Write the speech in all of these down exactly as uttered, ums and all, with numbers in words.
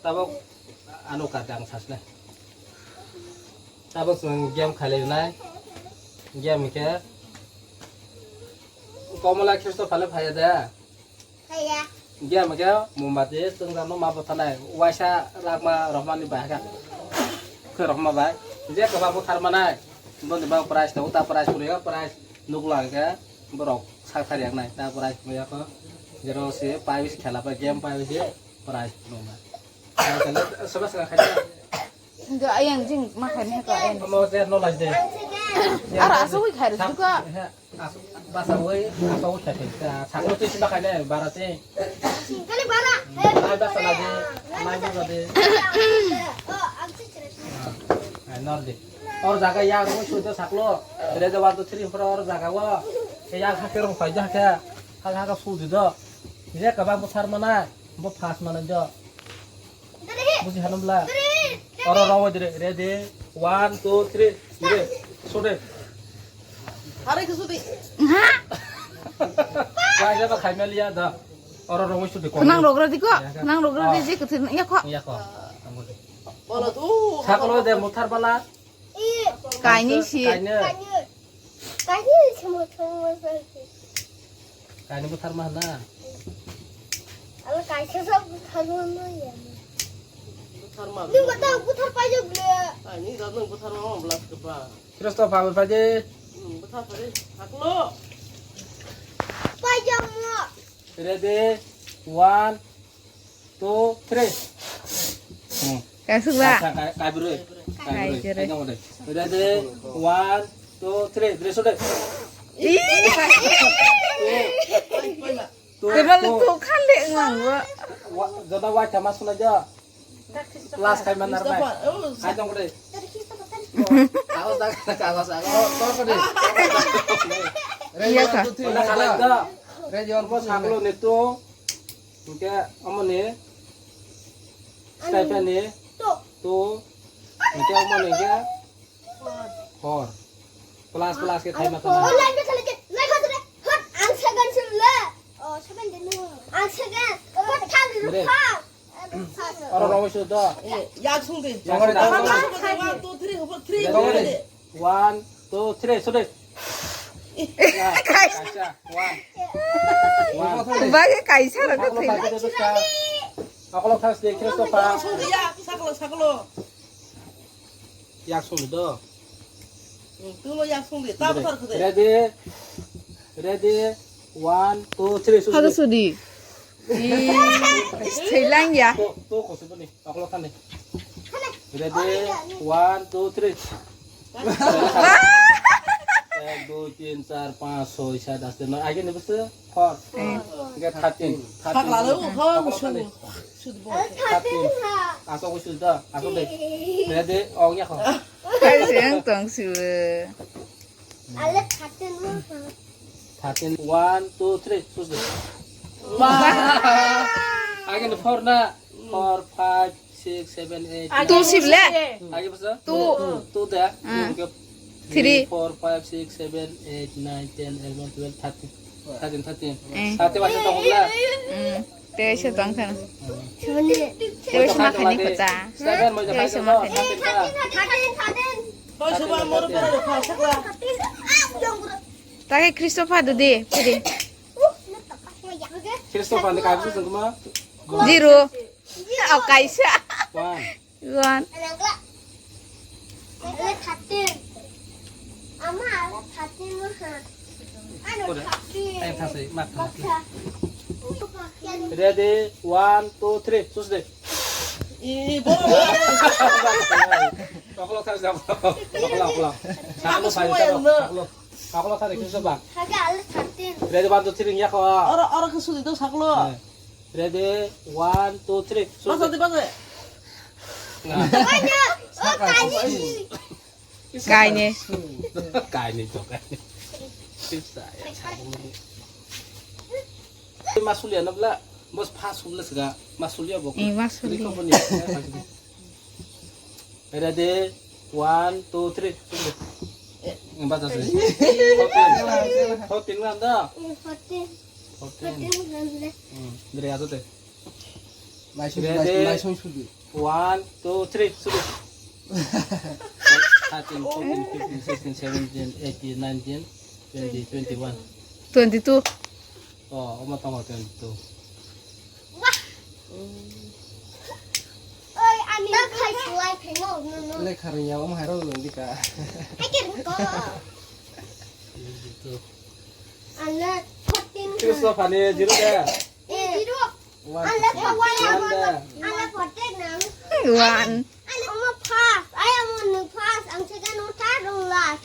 Tabok ano kar dang sasle. Tabok chwng game khailai nai. Game khe Komla Christopher le phaiya da. Phaiya. Game khe mombati chwng rano ma bwthanai. Waisa rakma rohmani bai kha. Khe rohma bai. Je kwbang bwthar manai. Boni bang prize tongo, ta prize phurio, prize nukla hwnkhe borok sak thar yaknai, ta prize phurio kho. Jero se pai se khela pai, game pai se prize nukna. Soba soba khaina. Hingke ayang jing ma khaini haka ayang. Omo je no laj de. Ara asugwi khai rw suka. He, asu-, basa oi, asa oi khai khai. Sakno twi sima khaine bara te. Kali bara. Ai basa laj de, mai buga de. Oh, ang sih cerita. Ai nor de. Or jaga ya ro sudo saklo. Re de one two three four or jaga wo. Ke ya kha ke rong phai ja kha. Hal haka su de do. Je ka ba bo sar mana. Bo fast mana do. Buji hanum bla. Oro rawa dire. Ready. One, two, three. Dire. Sode. Are ke sudi. Wai jaba khai maliya da. Oro rawa sudi ko. Nang rogra diko. Nang rogra di je kuthir ya ko. Ya ko. Bolo tu. Saklo de muthar bala. Kaini si. Kaini. Kaini. Kaini si muthar bala. Kaini buthar ma hana. Alo kaisa sa buthar ma no ya. Buthar ma. Ni bata buthar pa je ble. Ani da nang buthar ma ma blas ke pa. Christopher pa je. Hmm, buthar pa je. Haklo. Pa je mo. Ready? One, two, three. Hmm. Kasuk ba? Ka-, ka-, ka-, kaibru. Kaibru. Kaibru. Kaibru. Kaibru. Ready? One, two, three. Dress udah. Ih. Two, table two. Tu khale ngang ba. Wa-, jada wa chama suna ja. Last time manar mai. Hai tong kore. Kago da, kago sa. Oh, to kore. Iya ka. Ready, one, two, three. Ready, one, two, three. Saklo ni tu. Hingke omo ni stipend ni tu. Hingke omo ni hingke four. Plus, plus ke thai mata na. Oh, line ke thale ke, line ke thale. Hot, ang second sim le. Oh, seven din. Ang second. Hot, thang lu. Ore. Thang. Oro rong su do. Eh, yak sung de. Yak sung de. One, two, three, hop, three. Ready? One, two, three, sudah. Ya, kaisa, one. One. Bagi kaisa ro. Aku lo thai de, aku lo thas de, Christopher. Sung de, ya, saklo, saklo. Yak sung de do. Hmm, tu lo yak sung de, ta buthar khude. Ready? Ready? One, two, three, sudi. Hado sudi. Ih, thailang ya. To, to, kosi bani. Aku lo thani. Ready? One, two, three. Ek, dui, tin, char, panch, soi, sat, aste, noi. Age ni bwswk? Four. Eh. Hingke thirteen. Thirteen. Thirteen. Thirteen. Asok wi sudi da. Asok de. Ready? Ong ya kho. Kai se ang tong siwe. Ale thirteen mo. Thirteen. One, two, three. Sudi. Ba. Age ni four na. Four, five, six, seven, eight, nine. Two sip le. Agi basa? Two. Two da. Ah. Hingke three. Three, four, five, six, seven, eight, nine, ten, eleven, twelve, thirteen. Thirteen, thirteen. Eh. Thirteen waisa tong bla? Hmm. Te waisa tong kha. Te waisa ma khaini kota. Seven, te waisa ma khaini. Thirteen, thirteen. Thirteen, thirteen. Thirteen, thirteen. Take Christopher dudi, pidi. Christopher ni kaisa sengkuma? Zero. Oh, kaisa. One. One. Ale thirteen. Ama ale thirteen mo ha. Ano thirteen. Ready, one, two, three. Sus de. Ih, bo. Okolog thang, okolog, okolog. Saklo, saklo. Okolog thang, Christopher. Kage ale thirteen. Ready, one, two, three, ya ko. Oro, oro ke sudi do saklo. Eh. Ready, one, two, three. Basa di, basa. Nah. Kaini. Kaini. Kaini to, kaini. Sisa ya. Masulia na bla, bos pas hubla sega. Masulia bok. Eh, masulia. Ini company. Ready, one, two, three. Baca sih. Fourteen. Fourteen kan dah? Fourteen. Fourteen. Hmm, dre ato te. Naising, Ready? Naising sudi. One, two, three, sudi. Thirteen, fourteen, fifteen, sixteen, seventeen, eighteen, nineteen, twenty, twenty-one. Twenty-two. Oh, omo tongo twenty-two. Oi, ani ta khai sulai phai no, no, no. Le kharang ya, omo hairo nang dika. Hai ke ko. Twenty-two. Ana fourteen. Christopher ni zero da. Eh, zero. One. Ana fourteen. One da. Ana fourteen nang. One. Ana omo pass. Ai omo nang pass. Ang second, o third, o last.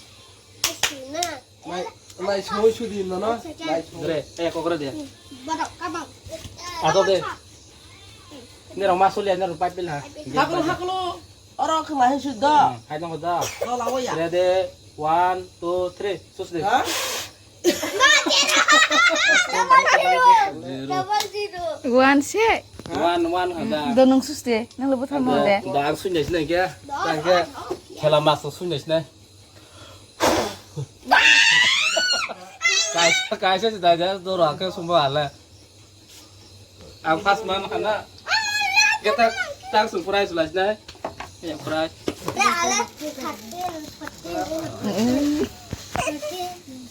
Ai sina. Nai, nai soi sudi no no. Nai soi. Dre, eh, kokra de. Borok kabang. Ato de. Nero ma solia, nero pipe pila. Haklo, haklo. Oro khwlai sudi. Hmm, hai tongo da. Lo lawo ya. Ready, one, two, three, sus de. Ha? Zero. Double zero. One se. One, one, hada. Do nung sus de. Nang lo botha mo de. Da, da, ang sunya sini ke. Tang ke. Khela mas sunya sini. Kaisa, kaisa si daja doro akhe sumba hala. Ang pas man hana. Kita tang sung prize last na. Ya prize.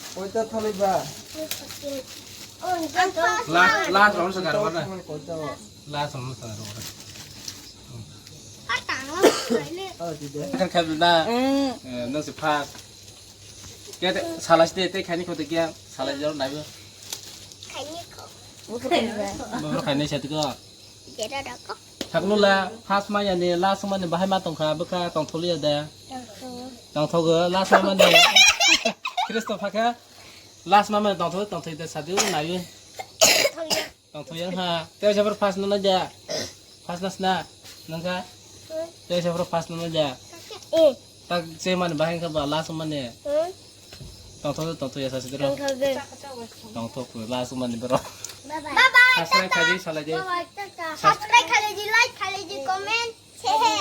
Koita thali ba? Last, last round sa karwana. Koita. Last round sa karwana. Oh, di de. Kan khabna. Mm. Eh, nang si first. Kete salai side te khani khote kya salai jor naibo. Khani kho. Bubur khani sa tiko. Jera dako. Thaknula first ma yani last ma ni bahai ma tongkha bwkha tongtholiya de. Tongtho. Tongthogo last ma ni. Christopher kha last ma ma tongtho tongthoi de sadi naibo. Tongthoya. Tongthoya ha. Tei sabar first nana ja. First nas na. Nangka. Tei sabar first nana ja. Eh. Tak se mani bahai kha ba last mani. Hmm. Tongtho tongthoya sa sidro. Tongthoya. Tongtho last mani bro. Bye bye. Subscribe khaji salai je. Bye bye, tata. Subscribe khaji, like khaji, comment. Hehe.